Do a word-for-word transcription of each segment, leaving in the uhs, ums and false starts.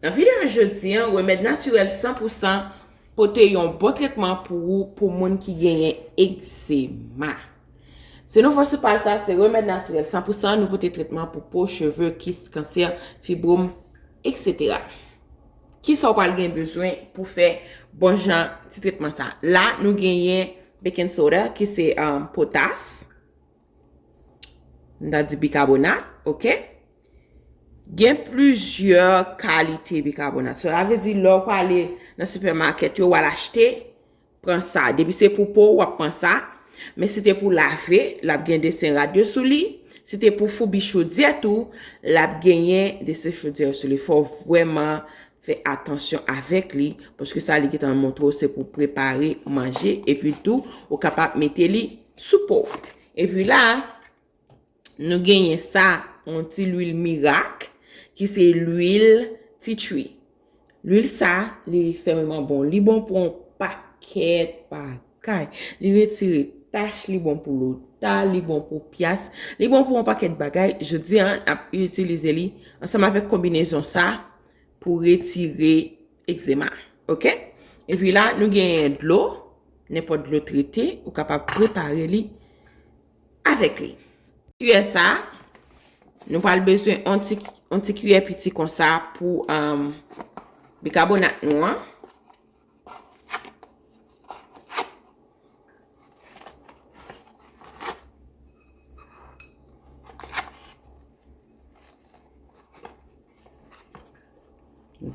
Nan videyo jodi an, remèd natirèl san pou san pote yon bon tretman pou ou, pou moun ki genyen egzema. Se nouvo sou paj sa, se remèd natirèl san pou san, nou pote tretman pou po, cheve, kis, kansè, fibwòm, et cetera. Kisa w pral gen bezwen pou fè bon jan ti tretman sa? La, nou genyen baking soda, ki se, um, potas. M ta di bikabonat, oke? Gen plizyè kalite bikabonat. Sa vle di, lè w prale nan sipèmakèt yo, w al achte, pran sa. Depi se pou po, w ap pran sa. Men si te pou lave, l ap gen desen rad yo sou li. Si te pou foubi chodyè tou, l ap genyen desen chodyè yo sou li. Fò w vrèman fè atansyon avèk li, paske sa li gentan montre w se pou prepare manje, epi tou, ou kapab mete li sou po. Epi la, nou genyen sa, yon ti lwil mirak, ki se lwil tea tree. Lwil sa, li ekstrèmeman bon. Li bon pou yon pakèt bagay. Li retire tach, li bon pou lota, li bon pou pyas, li bon pou yon pakèt bagay. Jodi a, n ap itilize li ansanm avèk konbinezon sa pou retire egzema. Oke? Epi la, nou genyen dlo, nenpòt dlo trete, ou kapab prepare li avèk li. Kiyè sa, nou pral bezwen yon ti, yon ti kiyè piti konsa pou, um, bikabonat nou an.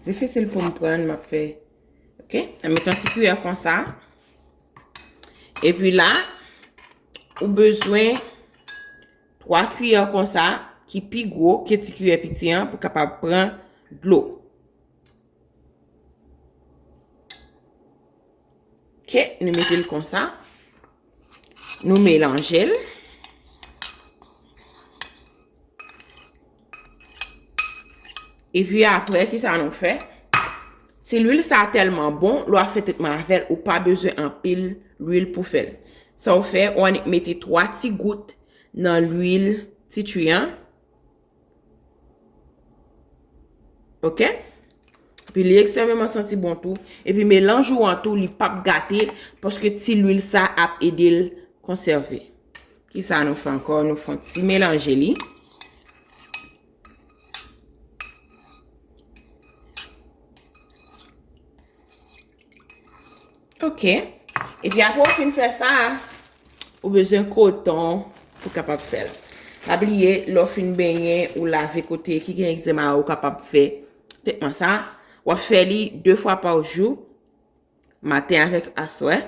Difisil pou m pran, m ap fè. Oke? Mwen met yon ti kiyè konsa. Epi la, ou bezwen twa kiyè konsa, ki pi gwo ke ti kiyè piti an, pou kapab pran dlo. Oke, nou mete l konsa. Nou melanje l. Epi apre, kisa nou fè? Ti lwil sa tèlman bon, lè w ap fè tretman avè l, ou pa bezwen anpil lwil pou fè l. Sa w fè, ou annik mete twa ti gout nan lwil tea tree an. Oke? Epi li ekstrèmeman santi bon tou. Epi melanj ou an tou, li p ap gate, paske ti lwil sa ap ede l konsève. Kisa nou fè ankò? Nou fè yon ti melanje li. Oke. Epi apre w fin fè sa, ou bezwen koton pou kapab fè l. Pa bliye, lè w fin benyen ou lave kote ki gen egzema a, ou kapab fè tretman sa. W ap fè li de fwa pa jou, maten avèk aswè.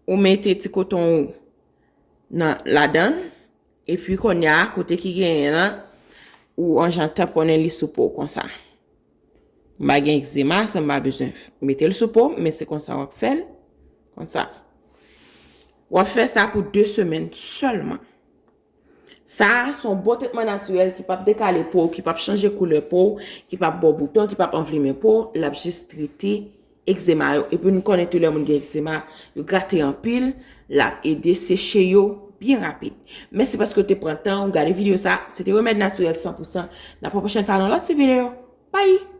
Ou mete ti koton ou nan, ladan l. Epi kounye a, kote ki genyen an, ou an jan tanponnen li sou po w konsa. M pa gen egzema, so m pa bezwen mete l sou po m, men se konsa w ap fè l. Konsa. W ap fè sa pou de semèn sèlman. Sa a, se yon bon tretman natirèl ki p ap dekale po w, ki p ap chanje koulè po w, ki p ap ba w bouton, ki p ap anvlimen po w, l ap jis trete egzema yo. Epi nou konnen tou lè moun gen egzema, yo grate anpil, l ap ede seche yo byen rapid. Mèsi paske w te pran tan w gade videyo sa. Se te remèd natirèl san pou san. N ap wè pwochèn fwa nan lòt ti videyo. Bye!